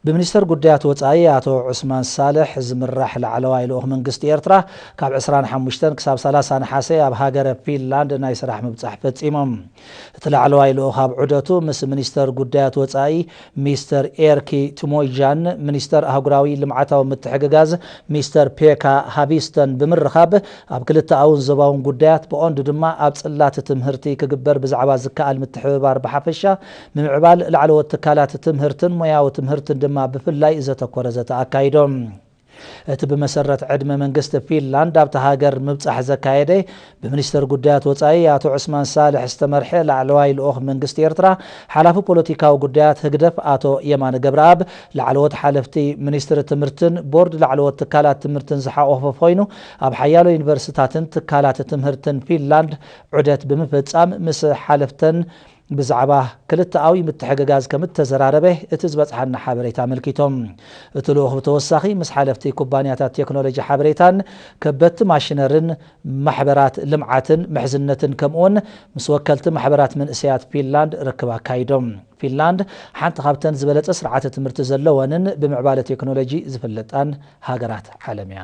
ብሚኒስተር ጉዳያት ወጻኢ ኣቶ ዑስማን ሳልሕ ዝምራሕ ላዕለዋይ ልኡኽ መንግስቲ ኤርትራ ካብ ዕስራን ሓሙሽተን ክሳብ ሰላሳ ነሓሰ ኣብ ሃገረ ፊንላንድ ናይ ስራሕ ምብጻሕ ፈጺሞም። እቲ ላዕለዋይ ልኡኽ ኣብ ዑደቱ ምስ ሚኒስተር ጉዳያት ወጻኢ ሚስተር ኤርኪ ቱሞይጃን ሚኒስተር ኣህጉራዊ ልምዓታዊ ምትሕግጋዝ ሚስተር ፔካ ሃቢስተን ብምርኻብ ኣብ ክልተኣውን ዞባውን ጉዳያት ብቐንዱ ድማ ኣብ ጽላት ትምህርቲ ክግበር ብዛዕባ ዝከኣል ምትሕብባር ብሓፈሻ ምምዕባል ላዕለዎት ትካላት ትምህርትን ሞያዊ ትምህርትን ድማ ብፍላይ ዘተኮረ ዘተ ኣካይዶም። እቲ ብመሰረት ዕድመ መንግስቲ ፊንላንድ ኣብቲ ሃገር ምብጻሕ ዘካየደ ብሚኒስተር ጉዳያት ወጻኢ ኣቶ ዑስማን ሳልሕ ዝተመርሐ ላዕለዋይ ልኡኽ መንግስቲ ኤርትራ ሓላፊ ፖለቲካዊ ጉዳያት ህግደፍ ኣቶ የማነ ገብረኣብ ላዕለዎት ሓለፍቲ ሚኒስትሪ ትምህርትን ቦርድ ላዕለዎት ትካላት ትምህርትን ዝሓቆፈ ኮይኑ ኣብ ሓያሎ ዩኒቨርሲታትን ትካላት ትምህርትን ፊንላንድ ዑደት ብምፍጻም ምስ ሓለፍተን ብዛዕባ ክልተኣዊ ምትሕግጋዝ ከም እተዘራረበ እቲ ዝበጽሓና ሓበሬታ ኣመልኪቶም። እቲ ልኡኽ ብተወሳኺ ምስ ሓለፍቲ ኩባንያታት ቴክኖሎጂ ሓበሬታን ከበድቲ ማሽነርን ማሕበራት ልምዓትን ምሕዝነትን ከምኡውን ምስ ወከልቲ ማሕበራት መንእሰያት ፊንላንድ ርክብ ኣካይዶም። ፊንላንድ ሓንቲ ካብተን ዝበለጸ ስርዓተ ትምህርቲ ዘለወንን ብምዕባለ ቴክኖሎጂ ዝፍለጣን ሃገራት ዓለም እያ።